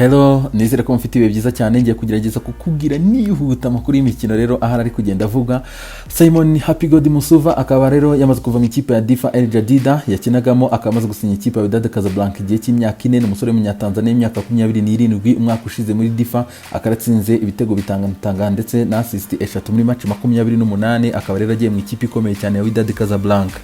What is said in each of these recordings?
Hello, nizere ko mufite ibihe byiza cyane. Ngiye kugerageza kukubwira nihuta amakuru y'imikino rero ahari ari kugenda avuga. Simon Happy God Musuva akaba rero yamaze kuva mu ikipe ya Difa El Jadida yakinagamo, akaba amaze gusinya ikipe ya Wydad Casablanca igihe cy'imyaka 4. Ni umusore w'Umunyatanzania w'imyaka 27. Umwaka ushize muri Difa akaba yaratsinze ibitego bitanga ndetse na assist 3 muri match 28. Akaba rero agiye mu ikipe ikomeye cyane ya Wydad Casablanca.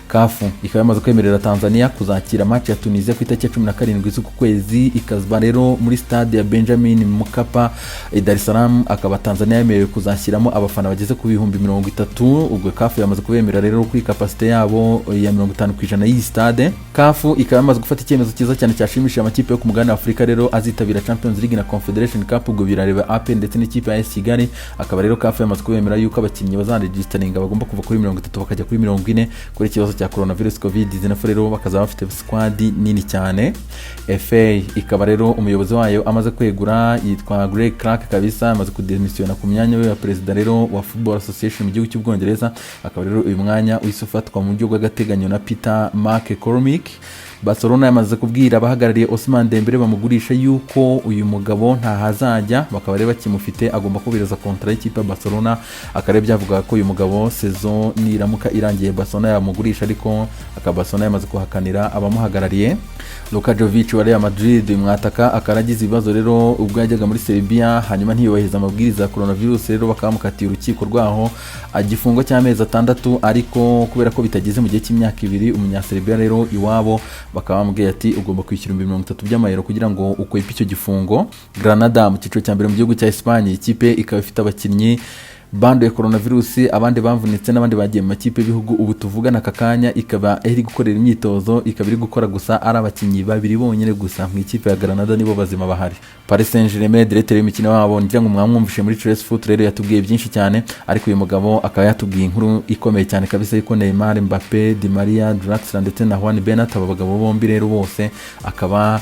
CAF ikaba yamaze kwemerera Tanzania kuzakira match ya Tunisia ku itariki ya 17 z'uku kwezi, ikazaba rero muri stade ya Benjamin Mkapa i Dar es Salaam. Akaba Tanzania yemerewe kuzashyiramo abafana bageze ku 30,000. Ubwo CAF yamaze kubemerera rero kuri capacité yabo ya 50% y'iyi stade. CAF ikaba yamaze gufata icyemezo cyiza cyane cyashimishije amakipe yo ku mugabane wa Afurika rero azitabira Champions League na Confederation Cup. Ubwo birareba APR ndetse n'ikipe ya AS Kigali. Akaba rero CAF yamaze kubemera yuko abakinnyi bazaregisteringa bagomba kuva kuri 30 bakajya kuri 40 kuri ikibazo cya coronavirus COVID 19, rero bakazaba bafite squad nini cyane. FA ikaba rero umuyobozi wayo amaze kwegura, yitwa Greg Clark kabisa, amaze kudemisiyona ku myanya we wa perezida rero wa Football Association mu gihugu cy'Ubwongereza. Akaba rero uyu mwanya uhise ufatwa mu buryo bw'agateganyo na Peter McCormick. Barcelona yamaze kubwira abahagarariye Ousmane Dembele bamugurisha yuko uyu mugabo ntahazajya, bakaba rero bakimufite, agomba kubahiriza contrat y'ikipe ya Barcelona. Akaba rero byavugaga ko uyu mugabo saison niramuka irangiye Barcelona yamugurisha, ariko akaba Barcelona yamaze kuhakanira abamuhagarariye. Luka Jovic wa Real Madrid, mwataka, akaba yaragize ibibazo rero ubwo yajyaga muri Serbia, hanyuma ntiyubahiriza amabwiriza ya coronavirus, rero bakaba bamukatiye urukiko rwaho igifungo cy'amezi 6. Ariko kubera ko bitageze mu gihe cy'imyaka 2, Umunyaserbia rero iwabo bakaba bamubwiye ati: "Ugomba kwishyura 30,000 by'amayero kugira ngo ukwepe icyo gifungo." Granada mu cyiciro cya mbere mu gihugu cya Espagne, ikipe ikaba ifite abakinnyi banduye coronavirus, abandi bavunitse n'abandi bagiye mu makipe y'ibihugu. Ubu tuvugana aka kanya ikaba iri gukorera imyitozo, ikaba iri gukora gusa ari abakinnyi babiri bonyine gusa mu ikipe ya Granada, nibo bazima bahari. Paris Saint-Germain, directeur w'imikino wabo, ngira ngo mwamwumvishe muri Trace Foot, rero yatubwiye byinshi cyane, ariko uyu mugabo akaba yatubwiye inkuru ikomeye cyane kabisa yuko Neymar, Mbappe, Di Maria, Draxler ndetse na Juan Bernat, aba bagabo bombi rero bose akaba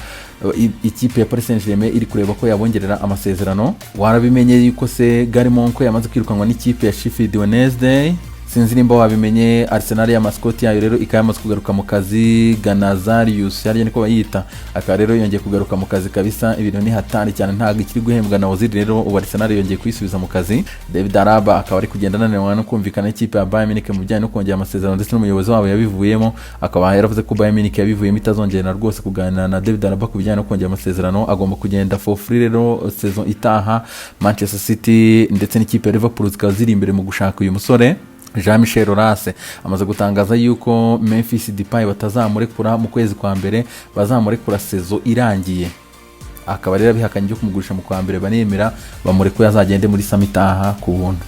ikipe ya Paris Saint-Germain iri kureba ko yabongerera amasezerano. Warabimenye yuko se Gary Monk yamaze kwirukanwa n'ikipe ya Sheffield Wednesday? Sinzi nimba wabimenye. Arsenal ya mascotte yayo rero ikaba yamaze kugaruka mu kazi, Gunazarius hariya niko bayita, akaba rero yongeye kugaruka mu kazi kabisa. Ibintu ni hatari cyane, ntabwo ikiri guhembwa na Ozil. Rero ubu Arsenal yongeye kuyisubiza mu kazi. David Alaba akaba ari kugenda ananirwa no kumvikana n'ikipe ya Bayern Munich mu bijyanye no kongera amasezerano, ndetse n'umuyobozi wabo yabivuyemo, akaba yaravuze ko Bayern Munich yabivuyemo, itazongera rwose kuganira na David Alaba ku bijyanye no kongera amasezerano. Agomba kugenda for free rero saison itaha. Manchester City ndetse n'ikipe ya Liverpool zikaba ziri imbere mu gushaka uyu musore. Jean Michel Aulas amaze gutangaza yuko Memphis Depay batazamurekura mu kwezi kwa mbere, bazamurekura saison irangiye. Akaba rero abihakanye ibyo kumugurisha mu kwa mbere, banemera bamurekuye azagende muri summer itaha ku buntu.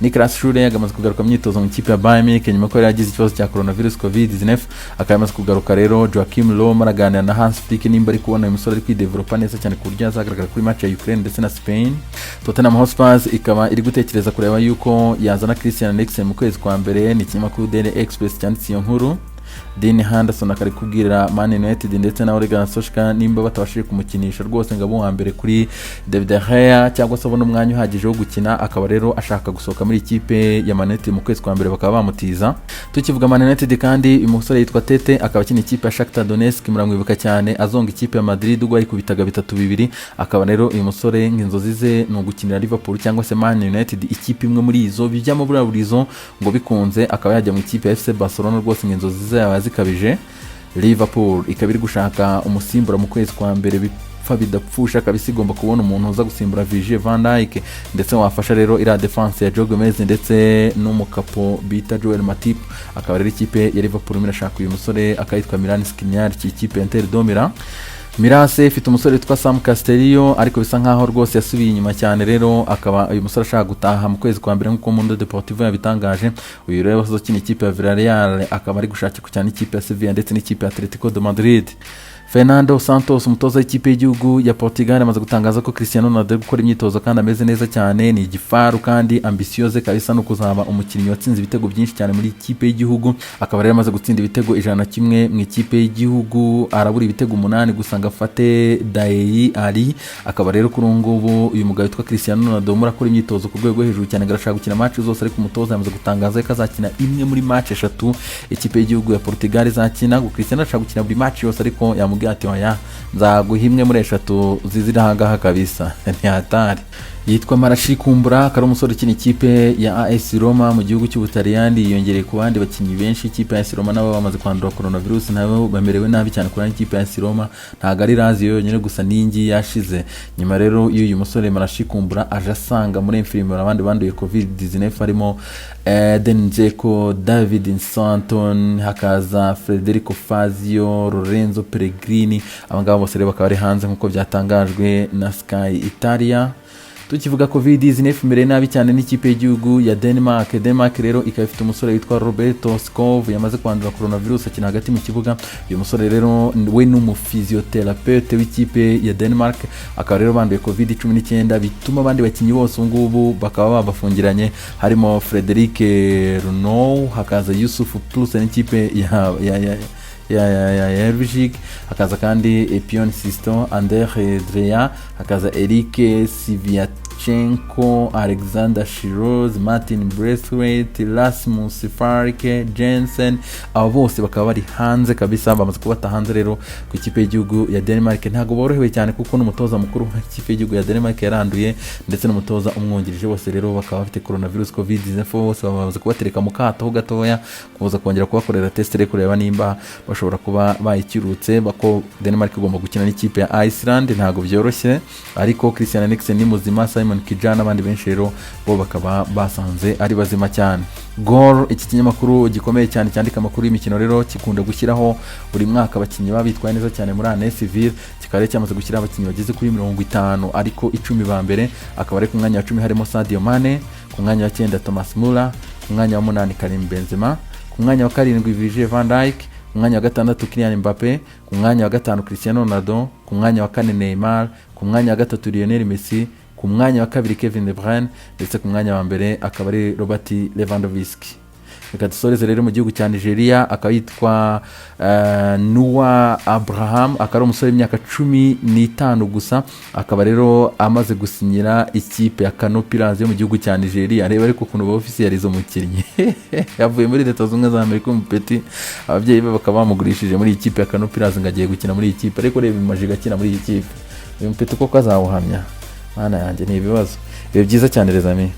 Niklas Shure yamaze kugaruka mu myitozo mu ikipe ya Bayern Munich nyuma ko yari yagize ikibazo cya coronavirus COVID-19, akaba yamaze kugaruka rero. Joachim Low araganira na Hans Flick nimba ari kubona uyu musore ari kwidevelopa neza cyane ku buryo azagaragara kuri match ya Ukraine ndetse na Spain. Tottenham Hotspur ikaba iri gutekereza kureba yuko yazana Christian Eriksen mu kwezi kwa mbere, ni ikinyamakuru Daily Express cyanditse iyo nkuru. Dean Henderson akari kubwira Man United ndetse na Ole Gunnar Solskjaer nimba batabashije kumukinisha rwose ngo abe uwa mbere kuri David De Gea cyangwa se abone umwanya uhagije wo gukina, akaba rero ashaka gusohoka muri ikipe ya Man United mu kwezi kwa mbere, bakaba bamutiza. Tukivuga Man United kandi, uyu musore yitwa Tete, akaba akina ikipe ya Shakhtar Donetsk, muramwibuka cyane azonga ikipe ya Madrid ubwo yayikubitaga 3-2. Akaba rero uyu musore nk'inzozi ze ni ugukinira Liverpool cyangwa se Man United, ikipe imwe muri izo bijyamo buriya burizo ngo bikunze akaba yajya mu ikipe ya FC Barcelona rwose, ngo inzozi ze yaba zikabije. Liverpool ikaba iri gushaka umusimbura mu kwezi kwa mbere, bipfa bidapfusha kabisa, igomba kubona umuntu uza gusimbura Virgil van Dijk ndetse wafasha rero iriya defense ya Joe Gomez ndetse n'umukapo bita Joel Matip. Akaba rero ikipe ya Liverpool irimo irashaka uyu musore, akayitwa Milan Skriniar, ikipe ya Inter de Milan. Milan AC ifite umusore witwa Sam Castello, ariko bisa nkaho rwose yasubiye inyuma cyane. Rero akaba uyu musore ashaka gutaha mu kwezi kwa mbere nk'uko Mundo Deportivo yabitangaje. Uyu rero wahoze ukina ikipe ya Villarreal akaba ari gushakirwa cyane ikipe ya Sevilla ndetse n'ikipe ya Atletico de Madrid. Fernando Santos, umutoza w'ikipe y'igihugu ya Portugal, amaze gutangaza ko Cristiano Ronaldo ari gukora imyitozo kandi ameze neza cyane, ni igifaru kandi ambitious kabisa no kuzaba umukinnyi watsinze ibitego byinshi cyane muri ikipe y'igihugu. Akaba rero amaze gutsinda ibitego 101 mu ikipe y'igihugu, arabura ibitego 8 gusa ngo afate Dele Alli. Akaba rero kuri ubu ngubu uyu mugabo witwa Cristiano Ronaldo urimo arakora imyitozo ku rwego rwo hejuru cyane, ngo arashaka gukina match zose, ariko umutoza yamaze gutangaza ko azakina imwe muri match eshatu ikipe y'igihugu ya Portugal izakina. Ngo Cristiano arashaka gukina buri match yose, ariko yamubwiye Yamubwiye ati: "Oya, nzaguha imwe muri eshatu zizira ahangaha kabisa." Ntihatari. Yitwa Marashi Kumbura, akaba ari umusore ukina ikipe ya AS Roma mu gihugu cy'Ubutaliyani. Yiyongereye ku bandi bakinnyi benshi ikipe ya AS Roma nabo bamaze kwandura coronavirus, nabo bamerewe nabi cyane. Kuri ikipe ya AS Roma ntabwo ari Lazio yonyine gusa, n'iyingiyi yashize. Nyuma rero y'uyu musore Marashi Kumbura, aje asanga muri infirmerie abandi banduye COVID-19, harimo Edin Dzeko, David Santon, hakaza Federico Fazio, Lorenzo Pellegrini. Aba ngaba bose rero bakaba bari hanze nk'uko byatangajwe na Sky Italia. Tukivuga COVID-19, imereye nabi cyane n'ikipe y'igihugu ya Denmark. Denmark rero ikaba ifite umusore witwa Roberto Skov yamaze kwandura coronavirus, akina hagati mu kibuga. Uyu musore rero we ni umu physiothérapeute w'ikipe ya Denmark, akaba rero banduye COVID-19, bituma abandi bakinnyi bose ubu ngubu bakaba babafungiranye, harimo Frederik Rønnow, hakaza Yussuf Poulsen n'ikipe ya Elvijig, hakaza kandi Pion Sisto, Ander Drea, hakaza Erik Sviatchenko, Alexander Schjelderup, Martin Braithwaite, Rasmus Falk Jensen. Abo bose bakaba bari hanze kabisa, bamaze kubata hanze. Rero ku ikipe y'igihugu ya Denmark ntabwo borohewe cyane, kuko n'umutoza mukuru w'ikipe y'igihugu ya Denmark yaranduye, ndetse n'umutoza umwungirije, bose rero bakaba bafite coronavirus COVID-19. Bose bamaze kubatereka mu kato ho gatoya, kuza kongera kubakorera test rero kureba nimba bashobora kuba bayikirutse. Bako Denmark igomba gukina n'ikipe ya Iceland, ntabwo byoroshye. Ariko Christian Eriksen ni muzima, Simon Kjaer n'abandi benshi rero bo bakaba basanze ari bazima cyane. Goal, iki kinyamakuru gikomeye cyane cyandika amakuru y'imikino rero, gikunda gushyiraho buri mwaka abakinnyi baba bitwaye neza cyane muri année civile. Kikaba rero cyamaze gushyiraho abakinnyi bageze kuri 50, ariko 10 ba mbere akaba ari ku mwanya wa 10 harimo Sadio Mane, ku mwanya wa cyenda Thomas Muller, ku mwanya wa munani Karim Benzema, ku mwanya wa karindwi Virgil van Dijk, ku mwanya wa gatandatu Kylian Mbappe, ku mwanya wa gatanu Cristiano Ronaldo, ku mwanya wa kane Neymar, ku mwanya wa gatatu Lionel Messi, ku mwanya wa kabiri Kevin De Bruyne, ndetse ku mwanya wa mbere akaba ari Robert Lewandowski. Reka dusoreze rero mu gihugu cya Nigeria, akaba yitwa Noah Abraham, akaba ari umusore w'imyaka 15 gusa, akaba rero amaze gusinyira ikipe ya Kano Pillars yo mu gihugu cya Nigeria. Reba ariko ukuntu ba officializa umukinnyi! Yavuye muri Leta Zunze Ubumwe za Amerika umupeti, ababyeyi be bakaba bamugurishije muri iyi kipe ya Kano Pillars ngo agiye gukina muri iyi kipe. Ariko reba imajiga akina muri iyi kipe, uyu mupeti koko azawuhamya? Mana yanjye, ni ibibazo. Ibihe byiza cyane, les amis.